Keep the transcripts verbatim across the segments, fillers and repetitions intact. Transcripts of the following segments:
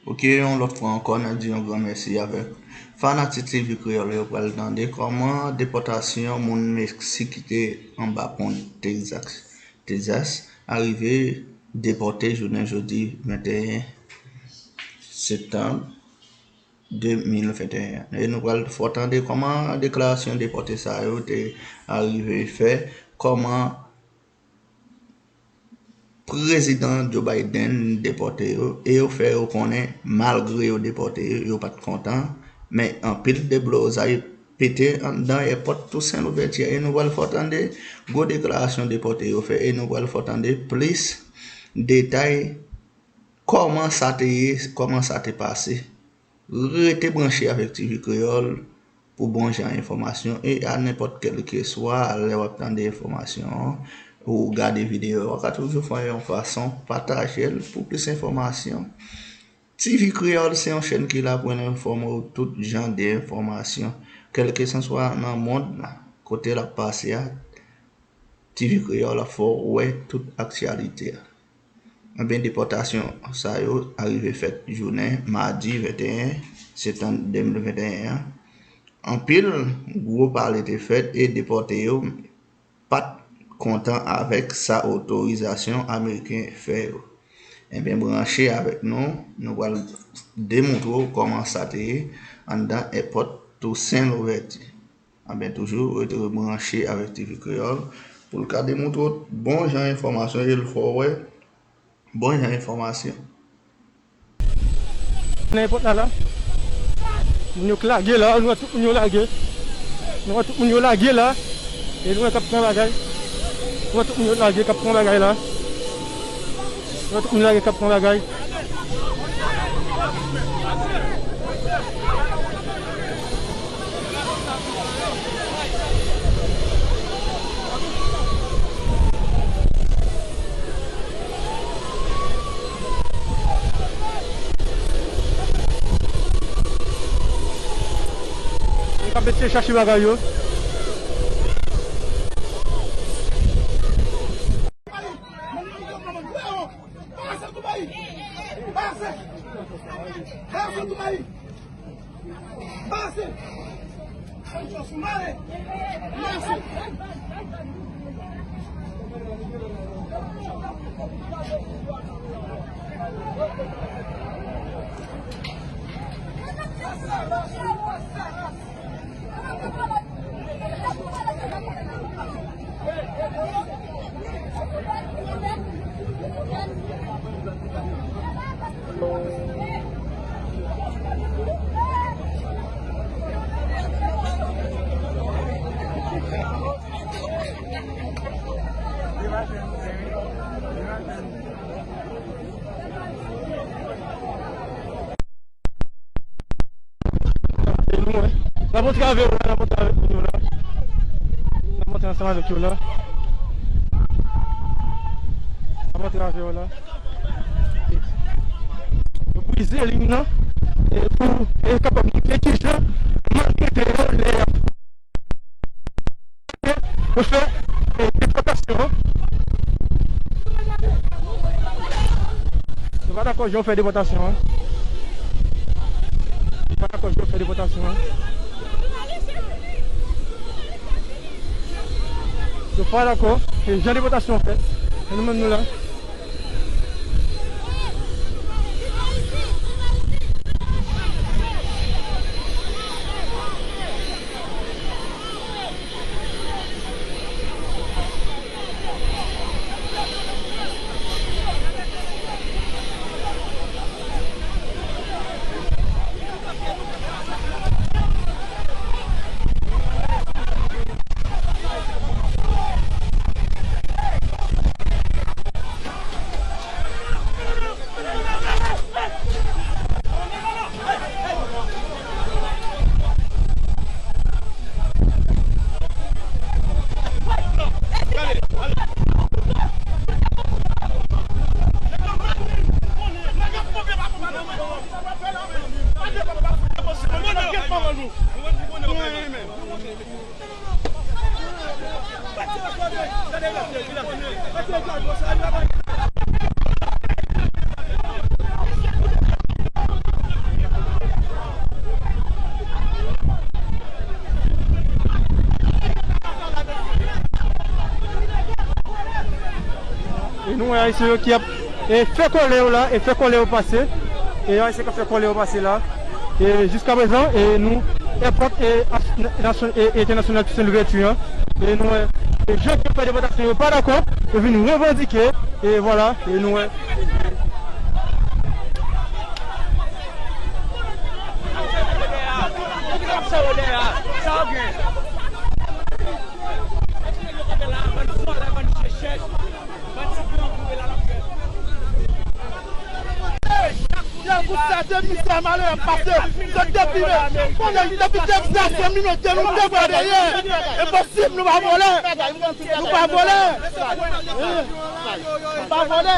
Ok, yon lòt fwa ankò, n ap di yon gran mèsi avèk fanatik T V Kreyòl yo pral tande kòman depòtasyon moun Meksik ki te anba pon Texas, Texas, arive depòte jounen jodi venteyen septanm de mil venteyen. E nou pral fè w tande kòman deklarasyon depòte sa yo te arive fè, kòman Prezidan Joe Biden depòte yo, e yo fè yo konnen, malgre yo depòte yo, yo pa t kontan, men anpil deblozay pete anndan èpòt Toussaint Louverture, e nou pral fè w tande gwo deklarasyon depòte yo fè, e nou pral fè w tande plis detay kòman sa te ye, kòman sa te pase. Rete branche avèk T V Kreyòl pou bon jan enfòmasyon e a nenpòt kèlkeswa lè w ap tande enfòmasyon an, ou gade videyo a, w ka toujou fè yon fason pataje l pou plis enfòmasyon. T V Kreyòl se yon chèn ki la pou l enfòme w tout jan de enfòmasyon, kèlkeswa nan mond la, kote l ap pase a, T V Kreyòl ap fè w wè tout aktyalite a. Ebyen, depòtasyon sa yo arive fèt jounen madi venteyen septanm de mil venteyen an. Anpil gwo pale te fèt e depòte yo pa t kontan avèk sa otorizasyon ameriken fè yo. Ebyen, branche avèk nou, nou pral demontre w kòman sa te ye anndan èpòt Toussaint Louverture. Anben, toujou rete branche avèk T V Kreyòl pou l ka demontre w bon jan enfòmasyon e l fè w wè bon jan enfòmasyon. Nan èpòt la, la, moun yo k lage la, nou wè tout moun yo lage. Nou wè tout moun yo lage la. E nou wè k ap pran bagay. Nou wè tout moun yo lage k ap pran bagay la. Nou wè tout moun lage k ap pran bagay. Yo ka mete chache bagay yo. Pase tou bay! Pase! Pase tou bay! Pase! Pase! N ap antre avè w la, n ap antre avèk moun yo la. N ap antre ansanm avèk yo la. N ap antre avè w la. Yo brize liy nan, e pou, e kapab montre kijan maltrete yo lè y ap Yo fè, e, depòtasyon an. Yo pa dakò jan yo fè depòtasyon an. Yo pa dakò jan yo fè depòtasyon an. Yo pa dakò, e, jan depòtasyon an fèt. E nou menm nou la. E nou wè Ayisyen yo ki ap, e, fè kole yo la, e fè kole yo pase. E Ayisyen k ap fè kole yo pase la. E jiska prezan, e nou, èpòt, e, as-, nasyon-, e, entènasyonal Toussaint Louverture an. E nou wè, e jan k ap fè depòtasyon yo pa dakò, yo vin revandike. E vwala, e nou wè. Yo, pou sa, de mizè malere ap pase, sot depi, konnen depi Texas, an minot, nou te vwa dèyè. Enposib, nou pa vòlè. Nou pa vòlè. Nou pa vòlè.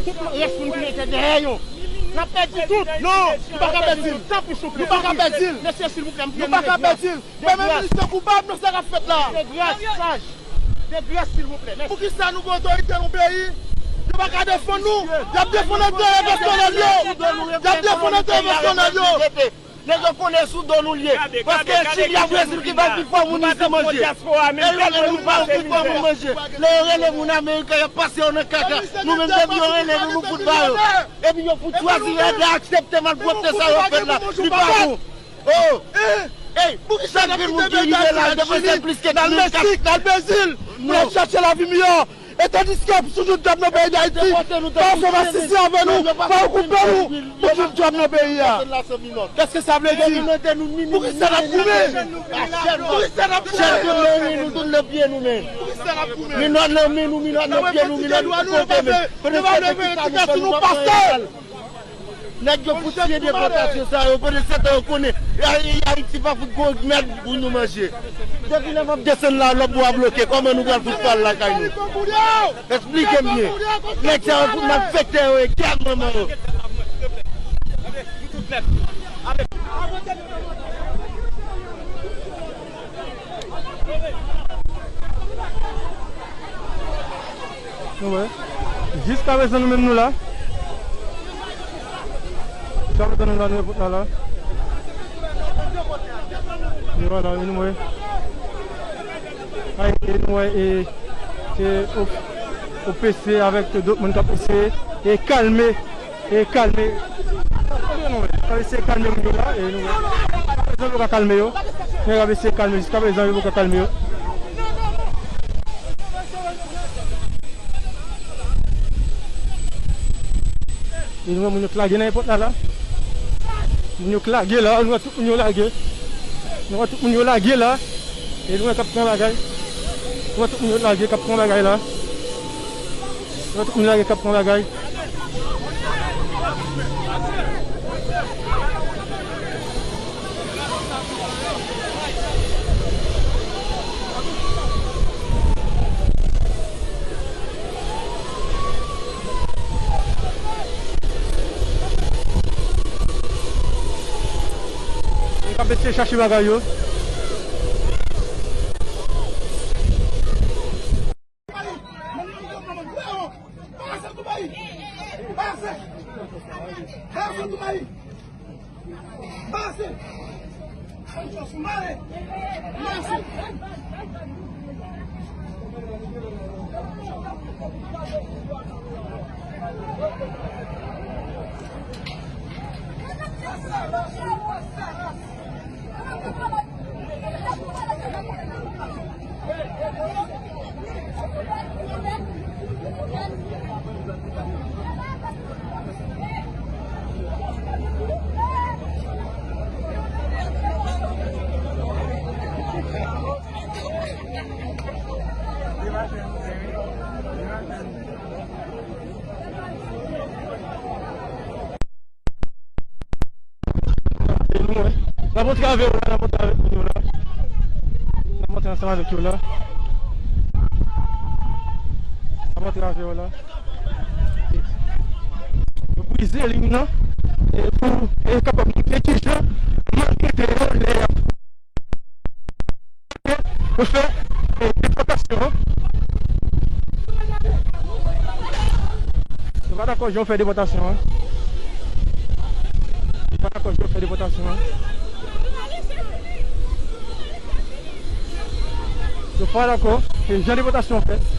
Tout rès moun ki rete dèyè yo. N ap pèdi tout. Non, nou pa ka pèdi l. Nou pa ka pèdi l. Mesye, silvouplè, m priye nou. Nou pa ka pèdi l. Premye minis yo koupab nan sa k ap fèt la. De gras, saj. De gras, silvouplè. Mèsi. Poukisa nou gen otorite nan peyi? Yo pa ka defann nou. Y ap defann enterè pèsonèl yo. Y ap defann enterè pèsonèl yo. Nèg yo konnen sou do nou l ye. Paske Chili ak Brezil ki bay pi fò moun isit manje. E yo rele moun pa yo pi fò moun manje. Lè yo rele moun Ameriken, y ap pase yo nan kaka. Nou menm, depi yo rele nou, nou fout ba yo. Epi yo fout chwazi rete aksepte malpwòpte sa yo fèt la. Li pa bon. Oh! Ey, poukisa n ap kite peyi a la depanse plis ke nan Meksik, nan Brezil, pou n al chache lavi miyò? E tandiske sou tout djòb nan peyi Dayiti, pa yo fè masisi avè nou, pa yo koupe nou pou tout djòb nan peyi a. Kèske sa vle di? Poukisa n ap goumen? Poukisa n ap goumen? Chèf yo nan men nou, tout nan pye nou men. Poukisa n ap goumen? Minòt nan men nou, minòt nan pye nou, minòt nan kote men. Kote se ki ta nou fè nou pa fè. Nèg yo fout siyen depòtasyon sa yo, pandan se tan yo konnen Ay-, Ayiti pa fout gon mèd pou nou manje. Depi lè m ap desann la, lòt bò a bloke, kòman nou pral fout pral lakay nou? Esplike m byen. Nèg sa yo fout malfektè yo ye, gad manman yo. Nou wè. Jiska prezan nou menm nou la. Jiska prezan nou la, nou epòt la la. E vwala, e nou wè. Ay, e nou wè, e, e, O P C avèk dòt moun k ap eseye, e kalme E kalme. Yo eseye kalme moun yo la, e nou wè. Prezan yo ka kalme yo. Men y ap eseye kalme, jiska prezan yo poko kalme yo. E nou wè moun yo k lage nan epòt la la. Moun yo k lage la, nou wè tout moun yo lage. Nou wè tout moun yo lage la. E nou wè k ap pran bagay. Nou wè tout moun yo lage k ap pran bagay la. Nou wè tout moun lage k ap pran bagay. Yo k ap eseye chache bagay yo. N ap antre avè yo la, n ap antre avèk moun yo la. N ap antre ansanm avèk yo la. N ap antre avè yo la. Yo brize liy nan, e pou, e kapab montre kijan maltrete yo lè y ap Yo fè, eh, depòtasyon an. Yo pa dakò jan yo fè depòtasyon an. Yo pa dakò jan yo fè depòtasyon an. Yo pa dakò, eh, jan depòtasyon an fèt.